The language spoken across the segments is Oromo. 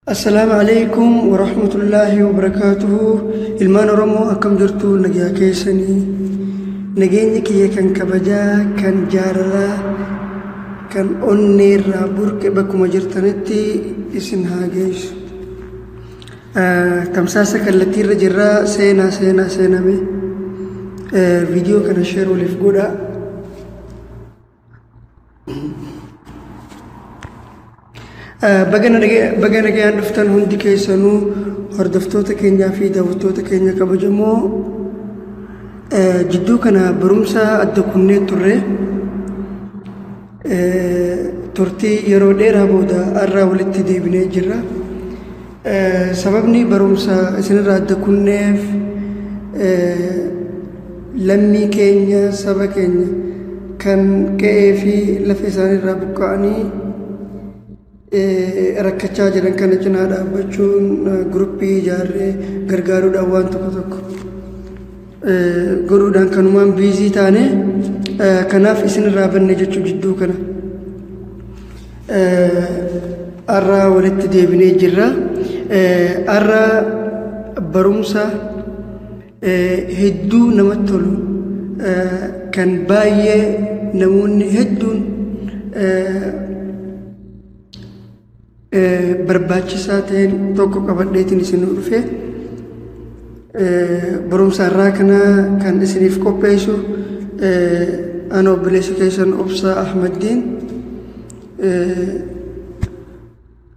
Assalaamu alaikum warahmatullaahi wabarakaatuhu. Ilmaan Oromoo, akkam jirtu? Nagaa keessanii? Nageenyi kiyya kan kabajaa, kan jaalalaa, kan onneerraa burqe bakkuma jirtanitti isin haa geessu. Tamsaasa kallattiirra jirraa. Seenaa, seenaa, seename. Viidiyoo kana share waliif godhaa. Baga nagayaan dhuftan hundi keessanuu, hordoftoota keenyaa fi daawwattoota keenya kabajamoo. Jidduu kana barumsa adda kunnee turre. Turtii yeroo dheeraa booda har'aa walitti deebinee jirra. Sababni barumsa isinirraa adda kunneef lammii keenya, saba keenya kan qe'ee fi lafa isaaniirraa buqqa'anii rakkachaa jiran kana cinaa dhaabbachuun, guruppii ijaarree gargaaruudhaan, waan tokko tokko godhuudhaan kanumaan busy taane, kanaaf isinirraa banne jechuu jidduu kana. Har'a walitti deebinee jirra. Har'a barumsa hedduu namatti tolu, kan baay'ee namoonni hedduun barbaachisaa ta'een tokko qabadheetiin isin dhufe. Barumsa irraa kana kan isiniif qopheessu ana obboleessa keessan Obsaa Ahmaddiin.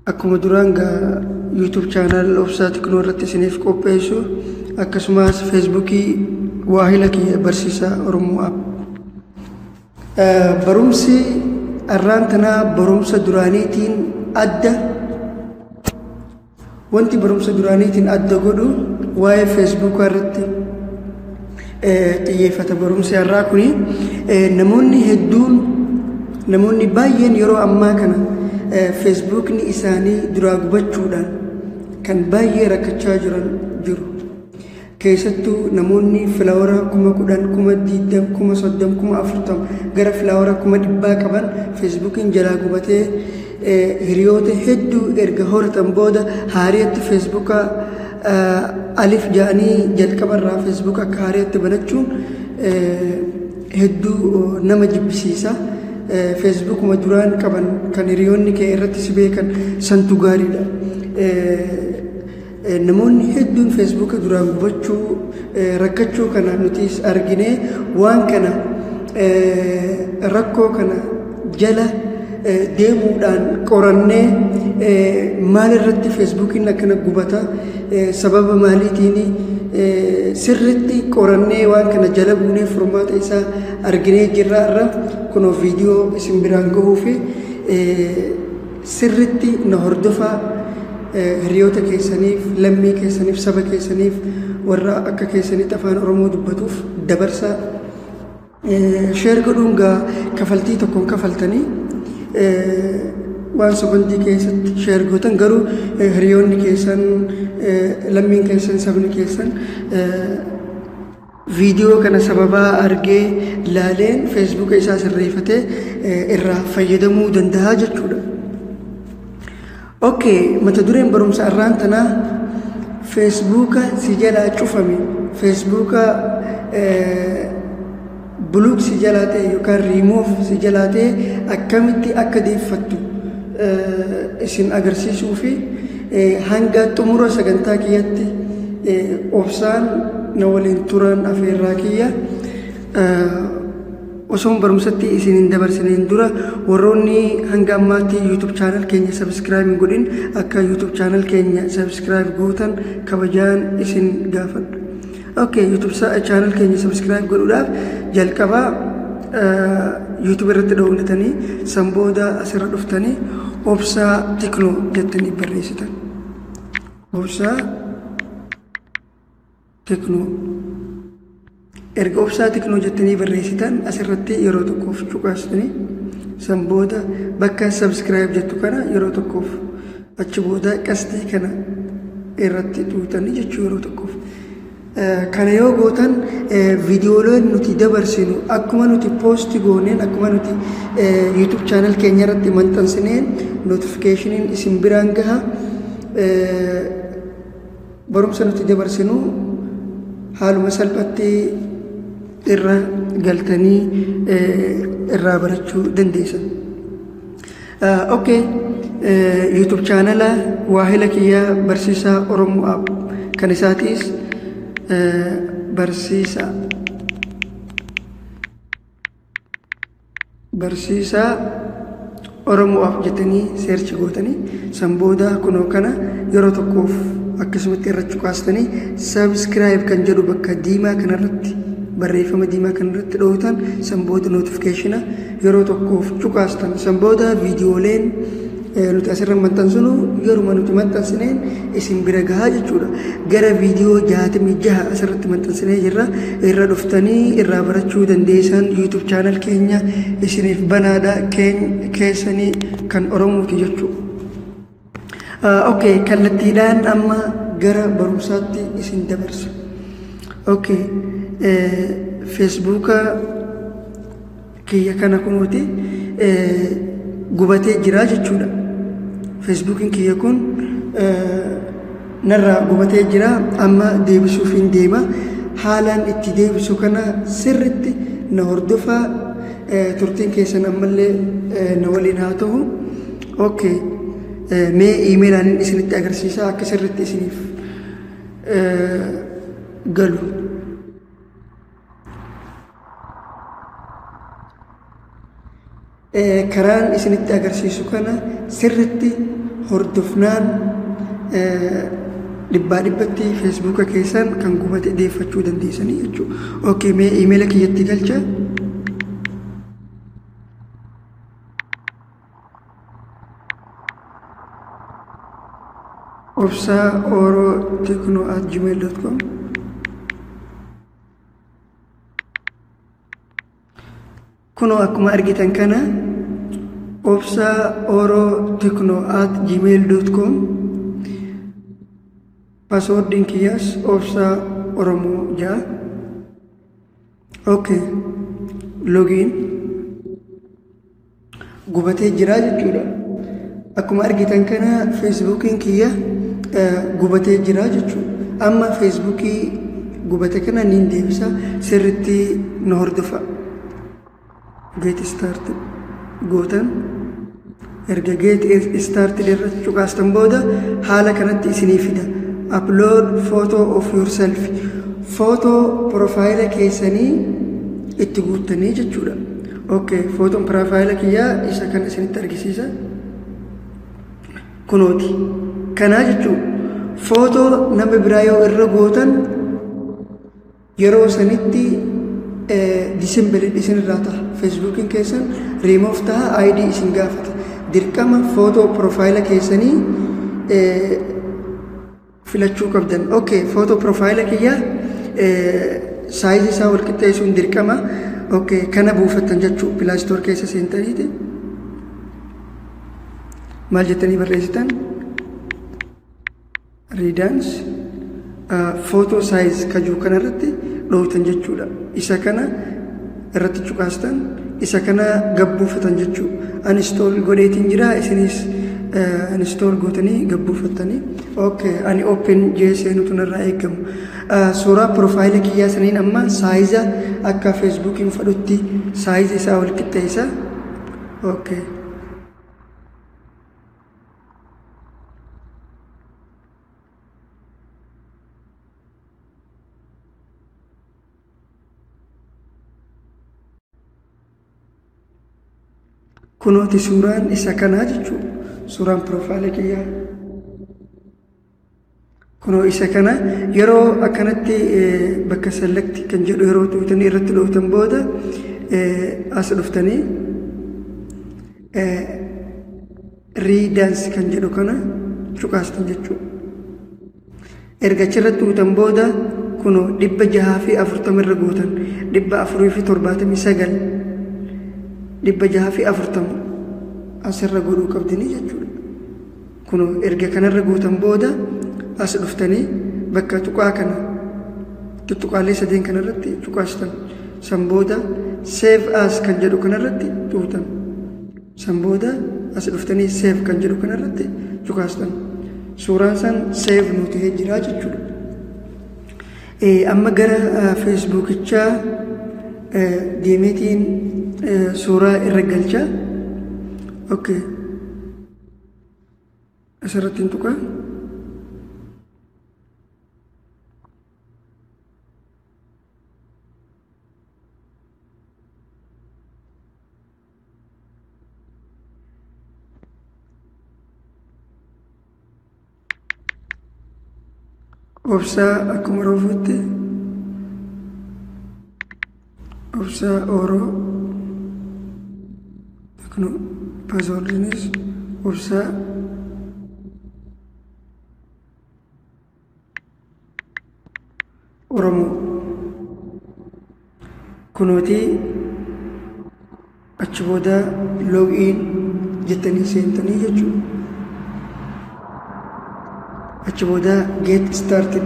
Akkuma duraan gaa YouTube channel Obsaa Tiknoo irratti isiniif qopheessu, akkasumas Feesbuukii waahila kiyya Barsiisaa Oromoo App. Barumsi har'aan tanaa barumsa duraaniitiin adda. Wanti barumsa duraaniitiin adda godhu waa'ee Feesbuukaa irratti xiyyeeffata barumsi har'aa kuni. Namoonni hedduun, namoonni baay'een yeroo ammaa kana Feesbuukni isaanii duraa gubachuudhaan kan baay'ee rakkachaa jiran jiru. Keessattuu namoonni follower 10,000, 20,000, 30,000, 40,000 gara follower 100,000 qaban Feesbuukiin jalaa gubatee, hiriyoota hedduu erga horatan booda haariyatti Feesbuuka alif ja'anii jalqabarraa Feesbuuka akka haariyatti banachuun hedduu nama jibbisiisa. Feesbuukuma duraan qaban kan hiriyoonni kee irratti si beekan santu gaariidha. Namoonni hedduun Feesbuuka duraan gubachuu rakkachuu kana nutis arginee, waan kana, rakkoo kana jala deemuudhaan qorannee, maal irratti Feesbuukiin akkana gubata, sababa maaliitiin, sirritti qorannee waan kana jala buunee furmaata isaa arginee jirra. Irra kunoo viidiyoo isin biraan gahuu fi sirritti na hordofaa. Hiriyoota keessaniif, lammii keessaniif, saba keessaniif, warra akka keessanitti afaan Oromoo dubbatuuf dabarsaa. Share godhuun gaa kafaltii tokkoon kafaltanii, waan sekondii keessatti share gootan. Garuu hiriyoonni keessan, lammiin keessan, sabni keessan viidiyoo kana sababaa argee laaleen Feesbuuka isaa sirreeffatee irraa fayyadamuu danda'a jechuudha. Okay, mata dureen barumsa irraan tanaa Feesbuuka si jalaa cufame, Feesbuuka block si jalaa ta'e yookaan riimoof si jalaa ta'e akkamitti akka deeffattu isin agarsiisuu fi hanga xumura sagantaa kiyyatti obsaan na waliin turan afeerraa kiyya. Osoon barumsatti isin hin dabarsineen dura, warroonni hanga ammaatti YouTube channel keenya subscribe hin godhin akka YouTube channel keenya subscribe gootan kabajaan isin gaafadha. Okay, YouTube channel keenya subscribe godhuudhaaf jalqabaa YouTube irratti dhawwatanii, san booda asirra dhuftanii Obsaa Tiknoo jettanii barreessitan. Obsaa Tiknoo. Erga Obsaa Tiknoo jettanii barreessitan, asirratti yeroo tokkoof cuqaastanii, san booda bakka subscribe jettu kana yeroo tokkoof, achi booda qastii kana irratti tuutanii jechuu yeroo tokkoof. Kana yoo gootan, viidiyooleen nuti dabarsinu akkuma nuti post gooneen, akkuma nuti YouTube channel keenya irratti maxxansineen notificationiin isin biraan gaha. Barumsa nuti dabarsinu haaluma salphatti irra galtanii irraa barachuu dandeessan. Okay, YouTube channel waahila kiyyaa Barsiisaa Oromoo App kan isaatiis Barsiisaa Oromoo App jettanii search gootanii, san booda kunoo kana yeroo tokkoof akkasumatti irra cuqaastanii, subscribe kan jedhu bakka diimaa kanarratti, barreeffama diimaa kanarratti dhootan. San booda notification yeroo tokkoof cuqaastan. San booda viidiyooleen nuti asirra maxxansinu yeruma nuti maxxansineen isin bira gahaa jechuudha. Gara viidiyoo 66 asirratti maxxansinee jirra. Irra dhuftanii irraa barachuu dandeessan. YouTube channel keenya isiniif banaadha, keessanii kan Oromooti jechuudha. Okay, kallattiidhaan amma gara barumsaatti isin dabarsa. Okay, Facebooka kiyya kana kunuuti gubatee jira jechuudha. Facebookiin kiyya kun narraa gubatee jira, amma deebisuuf hin deema. Haalaan itti deebisu kana sirritti na hordofaa, turtiin keessan ammallee na waliin haa ta'u. Okay. Mee iimeelaan isinitti agarsiisa akka sirritti isiniif galu. Karaan isinitti agarsiisu kana sirritti hordofnaan dhibbaa dhibbatti Facebooka keessan kan gubate deeffachuu dandeessanii jechuudha. Okay, mee iimeela kiyyatti galcha. obsaorotechno@gmail.com. Kunoo akkuma argitan kana obsaorotechno@gmail.com, passwordiin kiyyaas Obsaa Oromoo ja'a. Okay, login gubatee jira jechuudha. Akkuma argitan kana Facebookiin kiyya gubatee jira jechuudha. Amma Facebookii gubate kana niin deebisa, sirritti na hordofa. Get started gootan. Erga get started irratti cuqaastan booda haala kanatti isinii fida. Upload photo of yourself, footoo profile keessanii itti guuttanii jechuudha. Okay, footoon profile kiyyaa isa kan isinitti argisiisa. Kunooti. Kanaa jechuun footoo nama biraa yoo irra gootan yeroo sanitti disable isinirraa ta'a. Facebookiin keessan riimoof ta'a, ID isin gaafata. Dirqama footoo profile keessanii filachuu qabdan. Okay, footoo profile kiyyaa size isaa wal qixxeessuun dirqama. Okay, kana buufattan jechuu, Play Store keessa seentaniiti. Maal jettanii barreessitan? Readance photo size kajuu kanarratti dhoowtan jechuudha. Isa kana irratti cuqaastan, isa kana gabbuufatan jechuudha. Uninstall godheetiin jira, isinis install gootanii gabbuufattanii. Okay, ani open jee seenutu narraa eegamu. Suuraa profile kiyyaa saniin amma size akka Facebookiin fadhutti size isaa wal qixxeessa. Okay. Kunooti suuraan isa kanaa jechuudha. Suuraan profile kiyyaa. Kunoo isa kana yeroo akkanatti bakka select kan jedhu yeroo tuutanii irratti dhooftan booda as dhuftanii resize kan jedhu kana cuqaastan jechuudha. Erga achirratti tuutan booda kunoo 640 irra gootan, 479, 640 asirra godhuu qabdanii jechuudha. Kunoo erga kanarra gootan booda as dhuftanii bakka tuqaa kana, tuttuqaalee sadeen kanarratti cuqaastan. San booda save as kan jedhu kanarratti tuutan. San booda as dhuftanii save kan jedhu kanarratti cuqaastan. Suuraan san save nu ta'ee jira jechuudha. Amma gara Feesbuukichaa deemeetiin suuraa irra galcha. Okay. Asirratti hin tuqa. Obsaa akkuma roofutti Obsaa Ooroo Tekno, passwordiinis Obsaa Oromoo. Kunootii achi booda login jettanii seentanii jechuudha. Achi booda get started.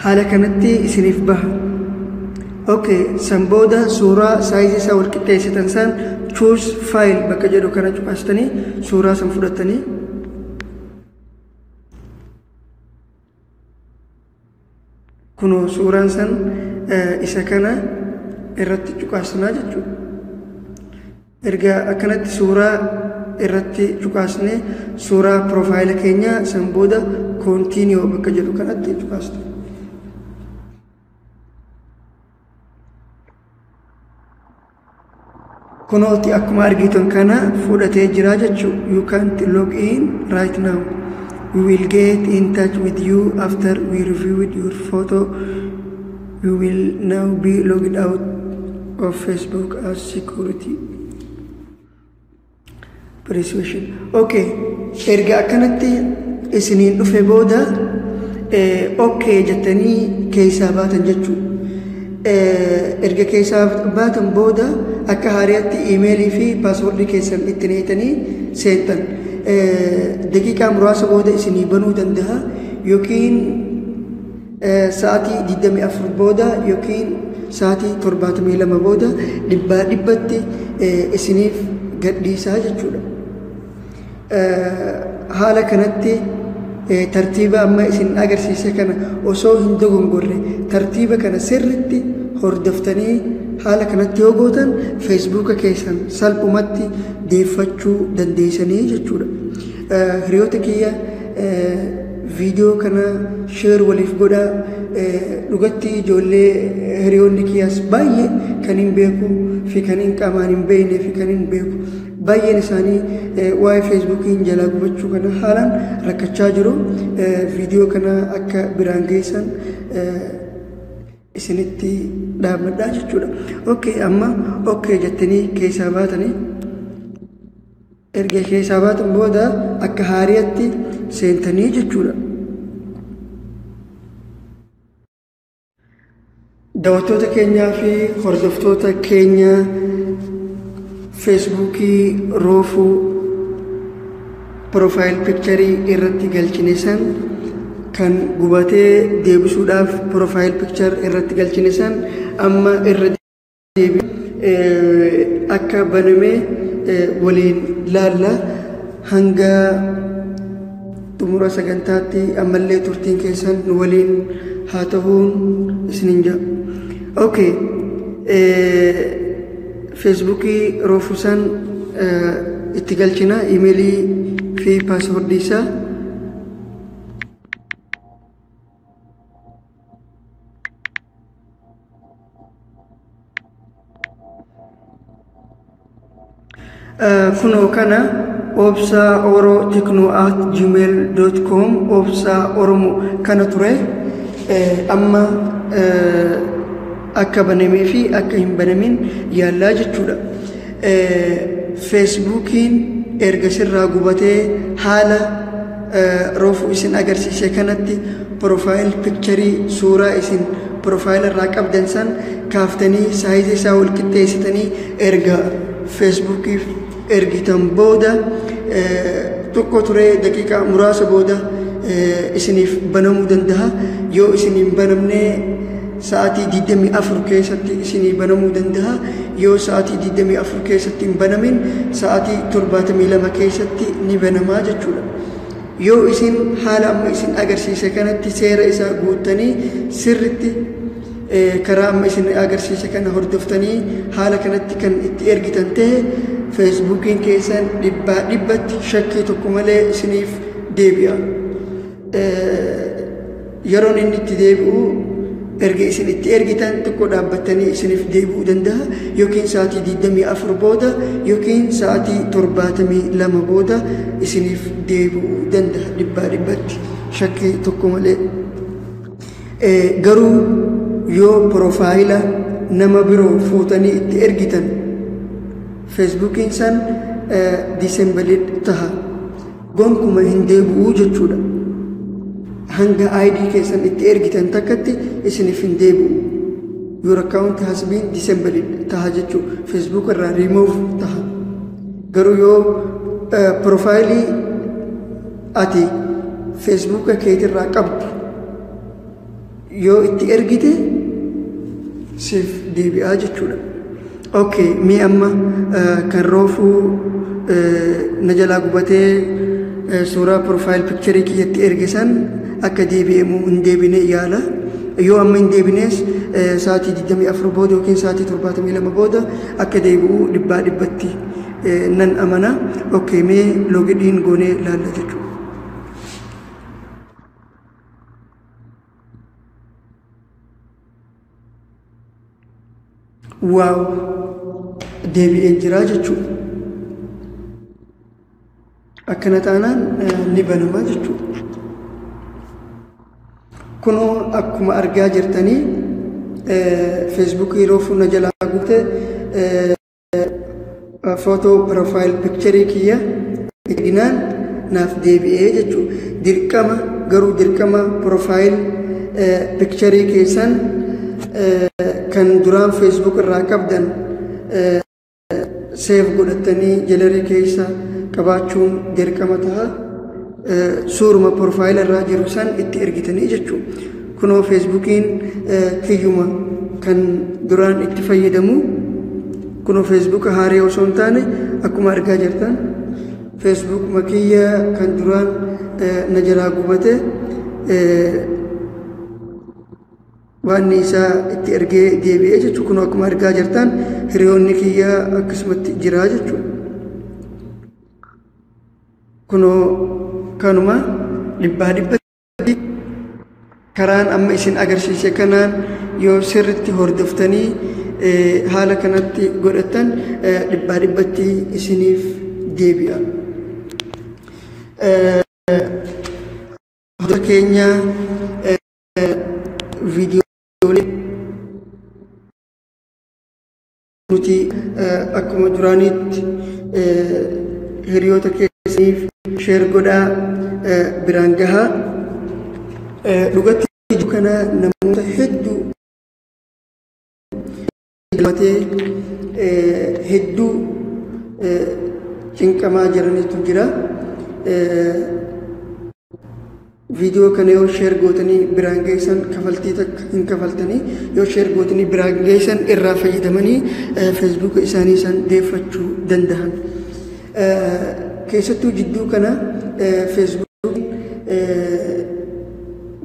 Haala kanatti isiniif baha. Okay, san booda suuraa size isaa wal qixxeessitan san choose file bakka jedhu kana cuqaastanii suuraa san fudhatanii kunoo suuraan san isa kana irratti cuqaasnaa jechuudha. Erga akkanatti suuraa irratti cuqaasnee suuraa profile keenya san booda continue bakka jedhu kanatti cuqaasna. Kunooti akkuma argitan kana fudhatee jira jechuudha. You can't log in right now. We will get in touch with you after we reviewed your photo. You will now be logged out of Facebook as security precaution. Okay, erga akkanatti isiniin dhufe booda okay jettanii keessaa baatan jechuudha. Erga keessaa baatan booda akka haariyaatti iimeelii fi passwordii keessan itti neetanii seentan. Daqiiqaa muraasa booda isinii banuu danda'a yookiin sa'aatii 24 booda yookiin sa'aatii 72 booda dhibbaa dhibbatti isiniif gadhiisaa jechuudha. Haala kanatti tartiiba amma isin agarsiise kana osoo hin dogongorre tartiiba kana sirritti hordoftanii haala kanatti yoo gootan Feesbuuka keessan salphumatti deeffachuu dandeessanii jechuudha. Hiriyoota kiyya, viidiyoo kana share waliif godhaa. Dhugatti ijoollee hiriyoonni kiyyaas baay'ee kan hin beeku fi kan hin qaamaan hin beekne fi kan hin beeku baay'een isaanii waa'ee Feesbuukiin jalaa gubachuu kana haalaan rakkachaa jiru. Viidiyoo kana akka biraan geessan isinitti dhaabmadhaa jechuudha. Okay, amma okay jettanii keessaa baatanii erga keessaa baatan booda akka haariyatti seentanii jechuudha. Daawwattoota keenyaa fi hordoftoota keenya, Feesbuukii roofuu profile picture irratti galchine san kan gubatee deebisuudhaaf profile picture irratti galchine san amma irra deebi akka banamee waliin laalla. Hanga xumura sagantaatti ammallee turtiin keessan nu waliin haa ta'uun isinin jedha. Okay, Feesbuukii roofuu san itti galchina iimeelii fi passwordii isaa. Kunoo kana obsaorotekno@gmail.com, Obsaa Oromoo kana ture. Amma akka banamee fi akka hin banamin yaallaa jechuudha. Feesbuukiin erga sirraa gubatee haala roofuu isin agarsiise kanatti profile picture suuraa isin profile irraa qabdan san kaaftanii size isaa wal qixxeessitanii erga Feesbuukiif ergitan booda tokko turee daqiiqaa muraasa booda isiniif banamuu danda'a. Yoo isin hin banamne sa'aatii 24 keessatti isinii banamuu danda'a. Yoo sa'aatii 24 keessatti hin banamin, sa'aatii 72 keessatti ni banamaa jechuudha. Yoo isin haala amma isin agarsiise kanatti seera isaa guuttanii, sirritti karaa amma isin agarsiise kana hordoftanii haala kanatti kan itti ergitan ta'e, feesbuukiin keessan dhibbaa dhibbatti shakkii tokko malee isiniif deebi'a. Yeroon inni itti deebi'u, erga isin itti ergitan tokko dhaabbattanii isiniif deebi'uu danda'a, yookiin sa'aatii 24 booda yookiin sa'aatii 72 booda isiniif deebi'uu danda'a dhibbaa dhibbatti shakkii tokko malee. Garuu yoo profile nama biroo fuutanii itti ergitan, feesbuukiin san disabled taha, gonkuma hin deebi'uu jechuudha. Hanga ID keessan itti ergitan takkatti isiniif hin deebi'u. "Your account has been disabled" taha jechuu, Facebook irraa remove taha. Garuu yoo profile ati Facebook keetirraa qabdu yoo itti ergite, siif deebi'aa jechuudha. Okay, mee amma kan roofuu na jalaa gubatee suuraa profile picture kiyyatti erge san akka deebi'emu hin deebine yaala. Yoo amma hin deebines, sa'aatii 24 booda yookiin sa'aatii 72 booda akka deebi'u dhibbaa dhibbatti nan amana. Okay, mee login goonee laalla jechuudha. Wow, deebi'ee jira jechuudha. Akkana taanaan ni banama jechuudha. Kunoo akkuma argaa jirtanii, feesbuukii yeroo fuula jalaa guute footoo profile picture kiyya erginaan naaf deebi'ee jechuudha. Dirqama garuu dirqama profile picture keessan kan duraan Facebook irraa qabdan save godhatanii gallery keessa qabaachuun dirqama ta'a. Suuruma profile irraa jiru san itti ergitanii jechuudha. Kunoo feesbuukiin kiyyuma kan duraan itti fayyadamu, kunoo feesbuuka haaraa osoo hin taane, akkuma argaa jirtan feesbuuk kiyya kan duraan na jalaa gubate waan isaa itti ergee deebi'ee jechuudha. Kunoo akkuma argaa jirtan hiriyoonni kiyya akkasumatti jira jechuudha. Kunoo kanuma dhibbaa dhibbatti karaan amma isin agarsiise kanaan yoo sirritti hordoftanii haala kanatti godhatan, dhibbaa dhibbatti isiniif deebi'a. Keenya viidiyoolee nuti akkuma duraaniitti hiriyoota keessaniif share godhaa, biraan gahaa. Dhugatti kana namoota hedduu hedduu cinqamaa jiranitu jira. Viidiyoo kana yoo share gootanii biraan geessan, kafaltii takka hin kafaltanii, yoo share gootanii biraan geessan irraa fayyadamanii feesbuuka isaanii san deeffachuu danda'an. Keessattuu jidduu kana feesbuuk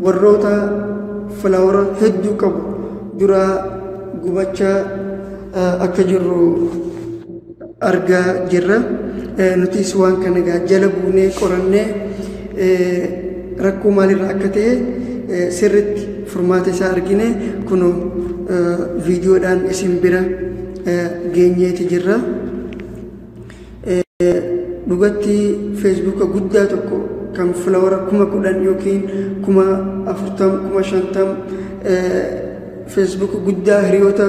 warroota follower hedduu qabu duraa gubachaa akka jirru argaa jirra. Nutis waan kana jala buunee qorannee rakkoo maalirraa akka ta'e sirritti furmaata isaa argine, kunoo viidiyoodhaan isin bira geenyeeti jirra. Dhugatti feesbuuka guddaa tokko kan follower 10,000 yookiin 40,000, 50,000, feesbuuka guddaa hiriyoota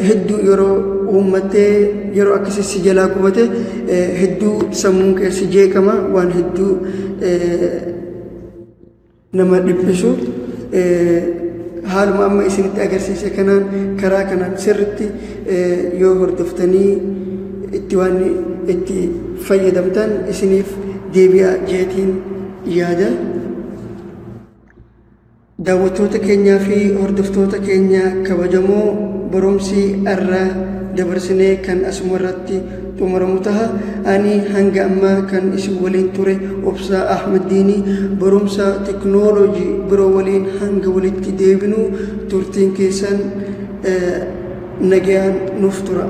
hedduu yeroo uummattee yeroo akkasii si jalaa gubate, hedduu sammuun keessi jeeqama, waan hedduu nama dhiphisu. Haaluma amma isinitti agarsiise kanaan, karaa kanaan sirritti yoo hordoftanii itti waan itti fayyadamtan, isiniif deebi'a jeetiin yaada. Daawwattoota keenyaa fi hordoftoota keenya kabajamoo, barumsi irraa dabarsinee kan asuma irratti xumuramu taha. Ani hanga ammaa kan isin waliin ture Obsaa Ahmeddiinii. Barumsa teknooloojii biroo waliin hanga walitti deebinu turtiin keessan nagayaan nuuf tura.